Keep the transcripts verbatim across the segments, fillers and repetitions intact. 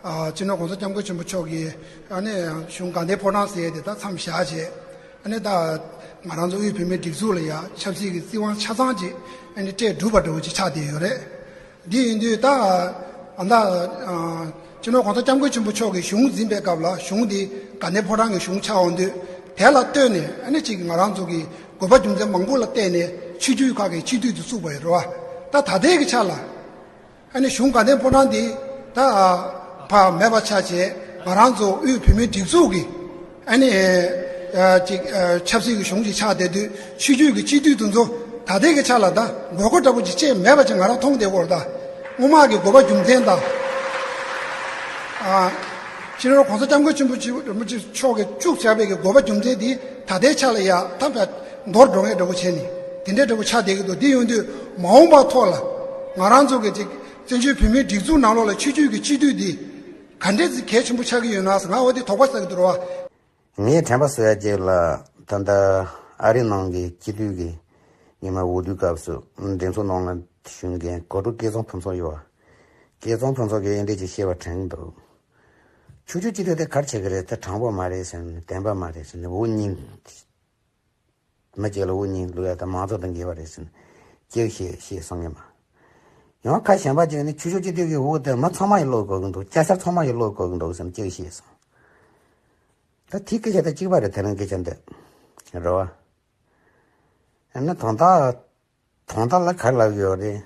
ཨ། སྤྱི་ནོར་༸གོང་ས་༸སྐྱབས་མགོན་ཆེན་པོ་མཆོག་གིས་ཨ་ནི་གཞུང་དགའ་ལྡན་ཕོ་བྲང་ཟེར་ཡས་དེ་ད་མཚམས་བཞག་བྱས། ཨ་ནི་ད་ང་རང་ཚོ་དབུས་བོད་མིའི་སྒྲིག་འཛུགས་ལ་ཡ་ཆབ་སྲིད་ཀྱི་བཙན་དབང་ཆ་ཚང་ཅིག་ཨ་ནི་སྤྲད་གྲུབ་པ་འདྲ་བོ་ཅིག་ཆགས་བསྡད་ཡོད་རེད། འདི་ཡིན་དུས་ད་ཨ་ད་ཨ་སྤྱི་ནོར་༸གོང་ས་༸སྐྱབས་མགོན་ཆེན་པོ་མཆོག་གིས་གཞུང་འཛིན་པའི་སྐབས་ལ་གཞུང་འདི་དགའ་ལྡན་ཕོ་བྲང་གི་གཞུང་ཆགས་འོང་དུས། དེ་ལ་ལྟོས་ནས་ཨ་ནི་ཅིག་ང་རང་ཚོ་གི་དགོས་པ་རྒྱུ་མཚན་མང་པོ་ལ་བརྟེན་ནས་ཆོས་བརྒྱུད་ཁག་གི་སྤྱི་འཐུས་དེ་བཙུགས་པ་ཡོད་རེད་བ། ད་ད་ལྟའི་གི་ཆ་ལ། ཨ་ནི་གཞུང་དགའ་ལྡན་ཕོ་བྲང་འདི་ད་ཕར་མེད་པ་ཆགས་བྱས། ང་རང་ཚོ་དབུས་བོད་མིའི་སྒྲིག་འཛུགས་ཀྱི་ཨ་ནི་ཨ་ཅིག་ཨ་ཆབ་སྲིད་ཀྱི་གཞུང་ཅིག་ཆགས་བསྡད་དུས། ཆོས་བརྒྱུད་ཀྱི་སྤྱི་འཐུས་དེ་ཚོ་ད་ལྟའི་གི་ཆ་ལ་ད་དགོས་མཁོ་འདྲ་པོ་ཅིག་ཅིག་མེད་པ་ཅིག་ང་རང་མཐོང་བསྡད་ཡོད་རེད། ད་སྔོན་མ་གི་དགོས་པ་རྒྱུ་མཚན་དང་། ཨ་སྤྱི་ནོར་༸གོང་ས་༸སྐྱབས་མགོན་ཆེན་པོ་མཆོག་གིས་བཅུག་བཞག་པའི་གི་དགོས་པ་རྒྱུ་མཚན་འདི་ད་ལྟའི་ཆ་ལ་ཡ་ད་ཕར་འདོར་འགྲོ་མཁན་འདྲ་པོ་བྱས་ནས་དེ་འདྲའི་འདྲ་པོ་ཆགས་བསྡད་ཀྱི་འདུག་འདི་ཡོང་དུས་མ་འོངས་པ་ཐོག་ལ་ང་རང་ཚོ་གི་ཅིག་བཙན་བྱོལ་བོད་མིའི་སྒྲིག་འཛུགས་ནང་ལོགས་ལ་ཆོས་བརྒྱུད་ཀྱི་སྤྱི་འཐུས་འདི་ག་འདྲས་ཅིག་གལ་ཆེན་པོ་ཆགས་ཀྱི་ཡོད་ན་ཟེར། ང་འོ་དེ་དོགས་པ་ཟ་གི་འདུག་ར་བ། ངས་དྲན་པ་གསོ་ཡ་གཅིག་ལ། ད་ལྟ་ཨ་རི་ནང་གི་སྤྱི་འཐུས་ཀྱི་ཉི་མ་འོས་བསྡུའི་སྐབས་སུ་འདེམས་ཚོགས་ནང་ལ་ཞུགས་མཁན་གོ་སྒྲུབ་སྐལ་བཟང་ཕུན་ཚོགས་ཡོད་བ། སྐལ་བཟང་ཕུན་ཚོགས་ཀྱིས་འདི་འདྲས་ཅིག་བཤད་པ་དྲན་གྱི་འདུག་ཆོས་བརྒྱུད་སྤྱི་འཐུས་དེ་ག་རེ་བྱེད་ཀྱི་རེད། དེ་དྲང་པོ་མ་རེད་ཟེར་ནས། བདེན་པ་མ་རེད་ཟེར་ནས། འུ་གཉིས་མི་གཅིག་ལ་འུ་གཉིས་བླུག་ཡ་དང་མང་གཙོ་དང་འགལ་བ་རེད་ཟེར་ནས་ཅིག་བཤད་བཤད་སོང་ངས་མ། ཡང་ཁ་གཞན་པ་ཅིག་ནི་ཆོས་བརྒྱུད་སྤྱི་འཐུས་ཀྱི་འོས་དེ་མི་ཚང་མ་ཡིས་བླུག་དགོས་ཀྱི་འདུག་སྐྱ་སེར་ཚང་མ་ཡིས་བླུག་དགོས་ཀྱི་འདུག་ཟེར་ནས་ཅིག་བཤད་སོང་། ད་དེའི་སྐད་ཆ་དེ་གཅིག་པ་རེད། དེ་རིང་སྐད་ཆ་འདི་རེད་བ། ཨ་ནི་དོན་དག་དོན་དག་ལ་ག་རེ་ལབ་ཡོད་རེད།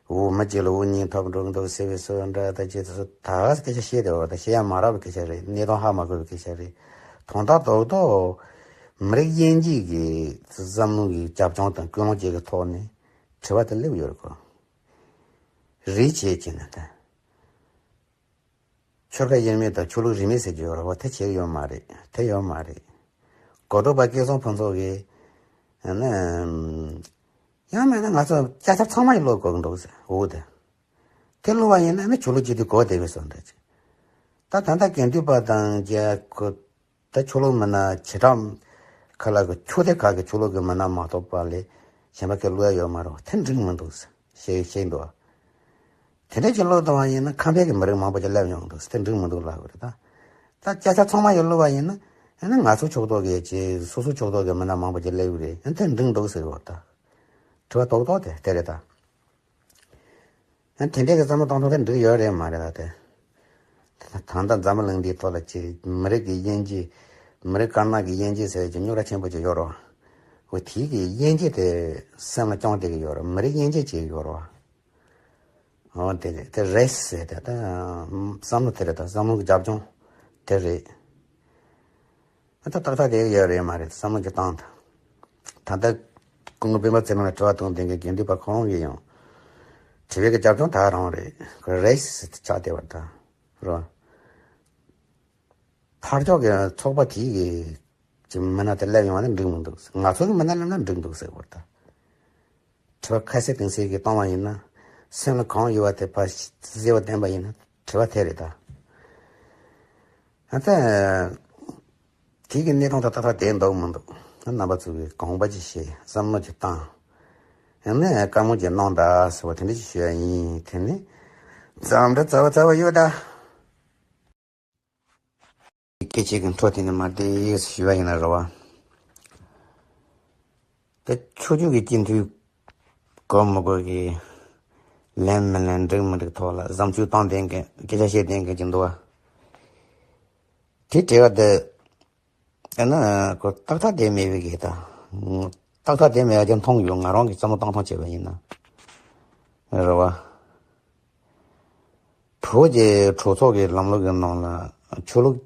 འོ་མི་གཅིག་ལ་འུ་གཉིས་ཐོབ་འགྲོ་གི་འདུག་ཟེར་བའི་བཟོ་འདྲ། ད་ཅི་ད་སྐད་ཆ་བཤད་བསྡད་པ་ད་བཤད་ཡ་མ་རག་པའི་སྐད་ཆ་རེད། གནས་སྟངས་ཧ་མ་གོ་བའི་སྐད་ཆ་རེད། དོན་དག་རྡོག་རྡོག་མི་རིགས་དབྱེ་འབྱེད་ཀྱི་བསམ་བློ་གི་རྒྱབ་ལྗོངས་དང་ཀུན་སློང་བཅས་ཀྱི་ཐོག་ནས་དྲི་བ་དེ་སླེབས་ཡོད་རེད་གོ། རེད་བྱས་ཀྱི་ན་ད། ཆོལ་ཁ་དབྱེར་མེད་དང་ཆོས་ལུགས་རིས་མེད་ཟེར་གྱི་ཡོད་རེད་བ། དེ་བྱེད་ཀྱི་ཡོད་མ་རེད། དེ་ཡོད་མ་རེད། གོ་སྒྲུབ་པ་སྐལ་བཟང་ཕུན་ཚོགས་ཀྱིས་ནི། ཡང་མིན་ན་ང་ཚོ་སྐྱ་སེར་ཚང་མ་ཡིས་བླུག་དགོས་ཀྱི་འདུག་ཟེར། འོ་དེ། དེ་བླུག་པ་ཡིན་ན་ནི་ཆོས་ལུགས་སྤྱི་འཐུས་གོ་བདེ་བའི་བཟོ་འདྲ་ཅིག་ད་ད་ལྟ་དགེ་འདུན་པ་དང་རྒྱ་ཁོ། ད་ཆོས་ལུགས་མི་སྣ་བྱེ་བྲག་ཁ་ལ་གི་ཆོས་སྡེ་ཁག་གི་ཆོས་ལུགས་ཀྱི་མི་སྣ་མ་གཏོགས་པ་ལས་གཞན་པ་སྐད་བླུག་ཡ་ཡོད་མ་རེད། དེ་འགྲིག་མི་འདུག་ཞེས་བཤད་འདུག་དེ་འདྲ་ཅིག་བླུག་བཏང་བ་ཡིན་ན་ཁམས་པའི་གི་མི་རིགས་མང་པོ་ཅིག་སླེབས་ཡོང་གི་འདུག་དེ་འགྲིག་མི་འདུག་ལབ་གི་རེད། ད་ད་སྐྱ་སེར་ཚང་མ་ཡིས་བླུག་པ་ཡིན་ན་ཨ་ནི་ང་ཚོ་ཕྱོགས་གཏོགས་ཀྱི་ཅིག་སོ་སོ་ཕྱོགས་གཏོགས་ཀྱི་མི་སྣ་མང་པོ་ཅིག་སླེབས་ཀྱི་རེད། ཨ་ནི་དེ་འགྲིག་འདུག་ཟེར་གི་རེད། ད་དྲི་བ་རྡོག་རྡོག་དེ་དེ་རེད་ད། ཡང་དེ་འདྲའི་གི་བསམ་བློ་གཏོང་ཐུབ་ན་འགྲིག་ཡོད་རེད་མ་རེད་ལ་དེ། ད་ལྟ་འཛམ་བུ་གླིང་འདིའི་ཐོག་ལ་ཅིག་མི་རིགས་ཀྱི་དབྱེ་འབྱེད། མི་རིགས་དཀར་ནག་གི་དབྱེ་འབྱེད་ཟེར་གྱི་རྙོག་དྲ་ཆེན་པོ་ཅིག་ཡོད་རེད། འོ་དེའི་གི་དབྱེ་འབྱེད་དེ་སེམས་ལ་སྐྱོང་བསྡད་ཀྱི་ཡོད་རེད། མི་རིགས་དབྱེ་འབྱེད་བྱེད་ཀྱི་ཡོད་རེད། འོ་དེ་རེད། དེ་རེད་ཟེར་དེ་ད་བསམ་བློ་དེ་རེད། ད་བསམ་བློ་གི་རྒྱབ་ལྗོངས་དེ་རེད། ད་ཏག་ཏག་དེ་ཡོད་རེད་མ་རེད། བསམ་བློ་ཅིག་བཏང་དང་། ད་ལྟ་སྐུ་ངོ་སྤེན་པ་ཚེ་རིང་ལ་དྲི་བ་གཏོང་མཁན་གྱི་དགེ་འདུན་པ་ཁོང་གིས་ཡང་དྲི་བའི་གི་རྒྱབ་ལྗོངས་ད་རང་རེད། ཁོ་རེད་ཟེར་ཆགས་བསྡད་པ་ད་རོ། ཕར་ཕྱོགས་ཀྱི་ཚོགས་པ་དེའི་གི་ཅིག་མི་སྣ་དེ་སླེབས་ཡོང་བ་ན་འགྲིག་མི་འདུག་ང་ཚོ་གི་མི་སྣ་སླེབས་ན་འགྲིག་འདུག་ཟེར་བ་ད། དྲི་བ་ཁ་གསལ་གཏིང་གསལ་གྱིས་བཏང་བ་ཡིན་ན། སེམས་ལ་གང་ཡོད་པ་དེ་ཕར་གསལ་པོ་བསྟན་པ་ཡིན་ན་དྲི་བ་དེ་རེད་ད། ཨ་ད། དེ་གི་གནས་སྟངས་ད་ཏག་ཏག་བསྡད་འདུག་མི་འདུག་རྣམ་པ་ཚོ་གིས་དགོངས་པ་ཅིག་བཞེས། བསམ་བློ་ཅིག་བཏང་། ཡང་ན་བཀའ་མོལ་ཅིག་གནང་དང་ཟེར་བ་དེ་འདྲ་ཅིག་ཞུ་ཡ་ཡིན། དེ་ནི་འཛམ་འདྲ་རྩ་བ་རྩ་བ་ཡོད་ད། སྐད་ཆའི་གི་འཕྲོ་དེ་ནི་མ་བདེ་ཞུ་བ་ཡིན་ན་རེད་བ། དེ་ཆོས་བརྒྱུད་ཀྱི་སྤྱི་འཐུས་དགོས་མི་དགོས་ཀྱི་ལན་མི་ལན་འགྲིག་མི་འགྲིག་ཐོག་ལ་བསམ་ཚུལ་བཏང་བསྡད་མཁན། སྐད་ཆ་བཤད་བསྡད་མཁན་ཅིག་འདུག་བ། དེ་དྲི་བ་འདི་ཨ་ནི་ཁོ་ཏག་ཏག་བསྡད་མེད་པའི་གི་ད། ཏག་ཏག་བསྡད་མེད་པ་ཅིག་མཐོང་ཡོད། ང་རང་གི་བསམ་བློ་བཏང་སྟངས་བྱས་པ་ཡིན་ན་རེད་བ། བོད་ཀྱི་གྲོས་ཚོགས་ཀྱི་ལམ་ལུགས་ཀྱི་ནང་ལ་ཆོས་ལུགས་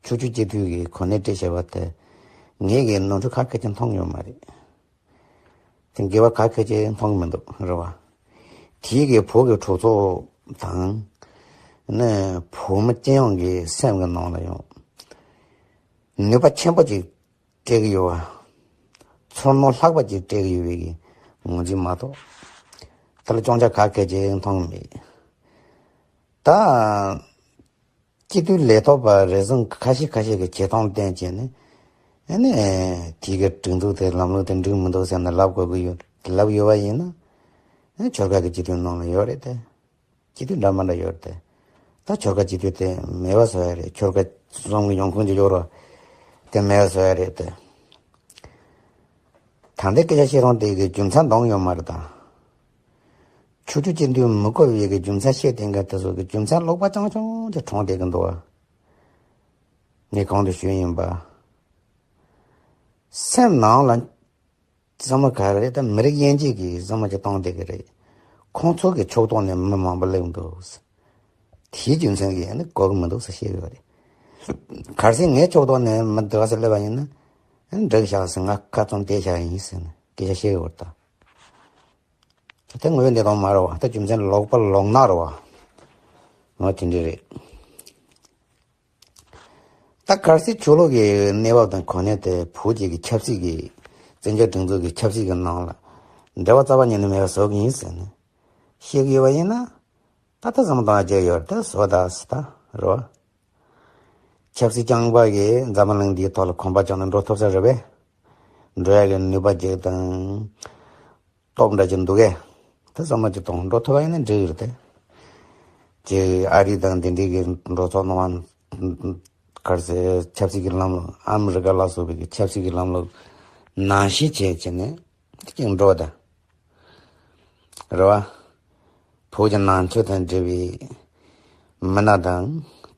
ཆོས་བརྒྱུད་སྤྱི་འཐུས་ཀྱི་གོ་གནས་སྤྲད་བྱས་པ་དེ་ངས་ཀྱི་ནོར་འཁྲུལ་ཁ་སྐད་ཅིག་མཐོང་ཡོད་མ་རེད། དེ་འགལ་བ་ཁ་སྐད་ཅིག་མཐོང་གི་མི་འདུག་རེད་བ། དེའི་གི་བོད་ཀྱི་གྲོས་ཚོགས་དང་། ནི་བོད་མི་སྤྱི་ཡོངས་ཀྱི་སེམས་ཀྱི་ནང་ལ་ཡང་ནུས་པ་ཆེན་པོ་ཅིག་སྤྲད་ཀྱི་ཡོད་བ། ཚོར་སྣང་ལྷག་པ་ཅིག་སྤྲད་ཀྱི་ཡོད་པའི་གི་ངོས་འཛིན་མ་གཏོགས་དེ་ལ་སྐྱོན་ཆ་ག་གེ་ཅིག་མཐོང་གི་མེད། ད་སྤྱི་འཐུས་ལས་ཐོག་པ་རེ་ཟུང་ཁ་ཤས་ཁ་ཤས་ཀྱི་བྱེད་སྟངས་བསྟན་བྱས་ནས་ཨ་ནི་དེའི་གི་སྒྲིག་འཛུགས་དེ་ལམ་ལུགས་དེ་འགྲིག་མི་འདུག་ཟེར་ནས་ལབ་དགོས་ཀྱི་ཡོད། ལབ་ཡོད་པ་ཡིན་ན་ཨ་ནི་ཆོལ་ཁ་གི་སྤྱི་འཐུས་ནང་ལ་ཡོད་རེད་དེ། སྤྱི་འཐུས་འདྲ་མི་འདྲ་ཡོད་རེད་དེ། ད་ཆོལ་ཁ་སྤྱི་འཐུས་དེ་མེད་པ་བཟོ་ཡ་རེད། ཆོལ་ཁ་གསུམ་གྱི་ཡོང་ཁུངས་ཀྱི་ཡོད་རོ། དེ་མེད་པ་བཟོ་ཡ་རེད་དེ། ད་ལྟའི་སྐད་ཆ་བཤད་སྟངས་དེ་གི་རྒྱུ་མཚན་འདང་ཡོད་མ་རེད་ད། ཆོས་བརྒྱུད་སྤྱི་འཐུས་མི་དགོས་པའི་གི་རྒྱུ་མཚན་བཤད་བསྡད་མཁན་དེ་ཚོ་གི་རྒྱུ་མཚན་ལོག་པ་རྐྱང་རྐྱང་དེ་གྲོངས་བསྡད་གི་འདུག་བ། ངས་གོང་དུ་ཞུས་ཡིན་པ། སེམས་ནང་ལ་བསམ་བློ་ག་རེ་རེད། ད་མི་རིགས་དབྱེ་འབྱེད་ཀྱི་བསམ་བློ་ཅིག་བཏང་བསྡད་གི་རེད། ཁོང་ཚོ་གི་ཕྱོགས་གཏོགས་ནས་མི་མང་པོ་སླེབས་འདུག། དེའི་རྒྱུ་མཚན་གྱིས་ནི་གོ་གི་མི་འདུག་ཟེར་བཤད་གི་ཡོད་རེད། གལ་སྲིད་ངའི་ཕྱོགས་གཏོགས་ནས་མི་འདི་ག་ཚོད་སླེབས་པ་ཡིན་ན། འགྲིག་ཤག་ཟེར། ང་ཁ་བཙུམ་བསྡད་ཤག་ཡིན་ཟེར་ནས་སྐད་ཆ་བཤད་གི་ཡོད་རེད་ད། དེ་དངོས་ཡོད་གནས་སྟངས་མ་རེད་བ། ད་རྒྱུ་མཚན་ལོག་པ་ལོག་ནག་རེད་བ། འོ་དེ་འདྲ་རེད། ད་གལ་སྲིད་ཆོས་ལུགས་ཀྱི་གནས་བབ་དང་གོ་གནས་དེ་བོད་ཀྱི་གི་ཆབ་སྲིད་ཀྱི་བཙན་བྱོལ་སྒྲིག་འཛུགས་ཀྱི་ཆབ་སྲིད་ཀྱི་ནང་ལ་འབྲེལ་བ་རྩ་བ་ཉིད་ནས་མེད་པ་བཟོ་གི་ཡིན་ཟེར་ནས་བཤད་གི་ཡོད་པ་ཡིན་ན། ད་ལྟ་བསམ་བློ་གཏོང་ཡ་ཅིག་ཡོད་དེ་བཟོ་ད་ཟེར་ད་རེད་བ། ཆབ་སྲིད་རྐྱང་པ་གིས་འཛམ་བུ་གླིང་འདིའི་ཐོག་ལ་གོམ་པ་བརྒྱབ་ནས་འགྲོ་ཐུབ་ས་རེད་པས། འགྲོ་ཡ་གི་ནུས་པ་ཅིག་དང་སྟོབས་འདྲ་ཅིག་འདུག་གས། དེ་བསམ་བློ་ཅིག་གཏོང་། འགྲོ་ཐུབ་པ་ཡིན་ན་འགྲིག་གི་རེད་དེ། ཅིག་ཨ་རི་དང་དེ་འདྲའི་གི་འགྲོ་ཚོགས་གནང་བ། ག་རེ་ཟེར། ཆབ་སྲིད་ཀྱི་ལམ་ལུགས། ཨ་མི་རི་ཀ་ལ་སོགས་པའི་གི་ཆབ་སྲིད་ཀྱི་ལམ་ལུགས་ནང་བཞིན་བྱས་བྱས་ནས་ཅིག་འགྲོ་ད། རེད་བ། བོད་ཀྱི་ནང་ཆོས་དང་འབྲེལ་བའི་མི་སྣ་དང་།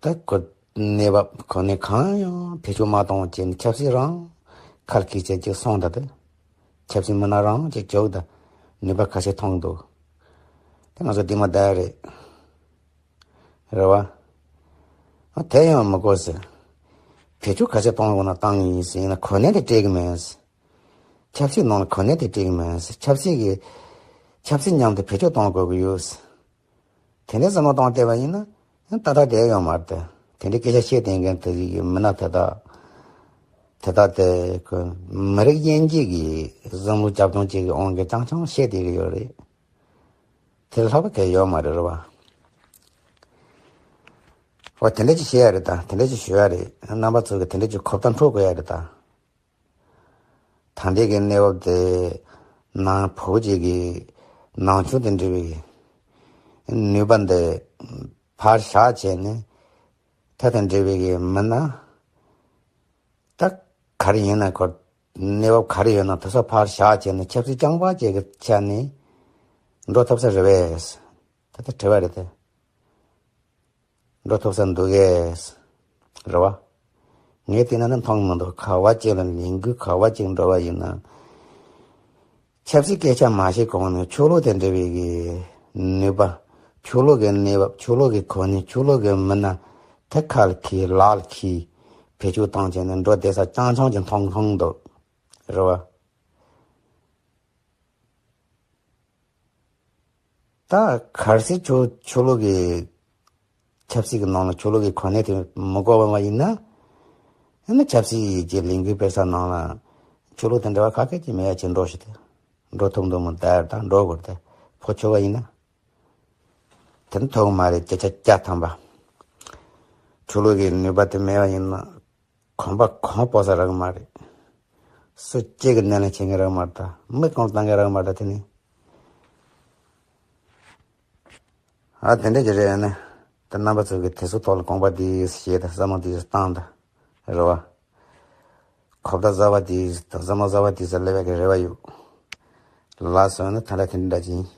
ད་གོ་གནས་བབ་གོ་གནས་གང་ཡང་བེད་སྤྱོད་མ་གཏོང་བ་བྱས་ནས་ཆབ་སྲིད་རང་ཁ་ལ་འཁྱེར་བྱས་ཅིག་སོང་ད་དེ། ཆབ་སྲིད་མི་སྣ་རང་ཅིག་བྱུག་ད། ནུས་པ་ག་ཚད་ཐོན་འདུག། དེ་ང་ཚོ་འདི་མ་བསྡད་རེད། རེད་བ། ཨ་དེ་ཡང་མི་དགོས་ཟེར། བེད་སྤྱོད་ག་ཚད་གཏོང་དགོས་ན་བཏང་ཡིན་ཟེར་ན་གོ་གནས་དེ་སྤྲད་གི་མེད་ཟེར། ཆབ་སྲིད་ནང་ལ་གོ་གནས་དེ་སྤྲད་གི་མེད་ཟེར། ཆབ་སྲིད་ཀྱི་ཆབ་སྲིད་མཉམ་དུ་བེད་སྤྱོད་གཏོང་དགོས་ཀྱི་ཡོད་ཟེར། དེ་འདྲའི་བསམ་བློ་གཏོང་བསྡད་པ་ཡིན་ན་ཏག་ཏག་བསྡད་ཡོད་མ་རེད་དེ། དེ་འདྲའི་སྐད་ཆ་བཤད་བསྡད་མཁན་དེ་ཡི་མི་སྣ་དེ་དག་དེ་དག་དེ་ཁོ་མི་རིགས་དབྱེ་འབྱེད་ཀྱི་བསམ་བློ་རྒྱབ་ལྗོངས་ཅིག་གི་དབང་གིས་རྐྱང་རྐྱང་བཤད་བསྡད་ཀྱི་ཡོད་རེད། དེ་ལས་ལྷག་པ་གང་ཡང་ཡོད་མ་རེད། རེད་བ། འོ་དེ་འདྲ་ཅིག་བཤད་ཡ་རེད་ད། དེ་འདྲ་ཅིག་ཞུ་ཡ་རེད། རྣམ་པ་ཚོ་གིས་དེ་འདྲ་ཅིག་གོ་བརྡ་འཕྲོད་དགོས་ཡ་རེད་ད། ད་ལྟའི་གི་གནས་བབ་དེ་ནང་བོད་ཀྱི་གི་ནང་ཆོས་དང་འབྲེལ་བའི་ནུས་པ་འདི་ཕར་བཞག་བྱས་ནས། དེ་དང་འབྲེལ་བའི་གི་མི་སྣ་ད་ག་རེ་ཡིན་ན། ཁོ་གནས་བབ་ག་རེ་ཡོད་ན་དེ་ཚོ་ཕར་བཞག་བྱས་ནས་ཆབ་སྲིད་རྐྱང་པ་ཅིག་གི་ཆ་ནས་འགྲོ་ཐུབ་ས་རེད་པས། ད་ལྟ་དྲི་བ་རེད་དེ། འགྲོ་ཐུབ་ས་འདུག་གས། རེད་བ། ངས་བལྟས་ན་ནི་མཐོང་མི་འདུག། ག་བ་ཅིག་ལ་ལས་འགུལ་ག་བ་ཅིག་འགྲོ་བ་ཡིན་ན། ཆབ་སྲིད་སྐད་ཆ་མ་བཤད་གོང་ནས་ཆོས་ལུགས་དང་འབྲེལ་བའི་གི་ནུས་པ། ཆོས་ལུགས་ཀྱི་གནས་བབ། ཆོས་ལུགས་ཀྱི་གོ་གནས། ཆོས་ལུགས་ཀྱི་མི་སྣ་དེ་ཁ་ལ་འཁྱེར་ལག་ལ་འཁྱེར་བེད་སྤྱོད་བཏང་བྱས་ནས་འགྲོ་བསྡད་ས་རྐྱང་རྐྱང་ཅིག་མཐོང་མཐོང་འདུག། རེད་བ། ད་གལ་སྲིད་ཆོས་ཆོས་ལུགས་ཀྱི་ཆབ་སྲིད་ཀྱི་ནང་ལ་ཆོས་ལུགས་ཀྱི་གོ་གནས་དེ་མི་དགོས་པ་ཡིན་ན། ཨ་ནི་ཆབ་སྲིད་ཀྱི་ལས་འགུལ་སྤེལ་ས་ནང་ལ་ཆོས་ལུགས་དང་འབྲེལ་བ་ག་གེ་ཅིག་མེད་ཡ་ཅིག་འགྲོ་ཞིག་དེ། འགྲོ་ཐུབ་འདུག་མི་ལྟར་ད་འགྲོ་དགོས་ཏེ། ཕོ་ཆོས་པ་ཡིན་ན། དེ་ནི་ཐུབ་མ་རེད། སྐད་ཆ་བརྒྱ་ཐམ་པ། ཆོས་ལུགས་ཀྱི་ནུས་པ་དེ་མེད་པ་ཡིན་ན། གོམ་པ་གང་སྤོ་ས་རག་མ་རེད། སུ་གཅིག་གིས་སྣེ་ལེན་བྱེད་མཁན་རག་མ་རེད་ད། མི་གང་བཏང་མཁན་རག་མ་རེད་ད་དེ་ནི། ཨ་དེ་འདྲ་ཅིག་རེད། ཨ་ནི་ད་རྣམ་པ་ཚོ་གིས་དེ་ཚོའི་ཐོག་ལ་དགོངས་པ་འདི་བཞེས་དང་། བསམ་བློ་འདི་བཏང་དང་། རེད་བ། གོ་བརྡ་གསར་བ་འདི་དང་བསམ་བློ་གསར་བ་འདི་ཟེར་སླེབས་ཡག་གི་རེ་བ་ཡོད། ལགས་སོ། ཨ་ནི་ད་ལྟ་དེ་འདྲ་ཅིག་ཡིན།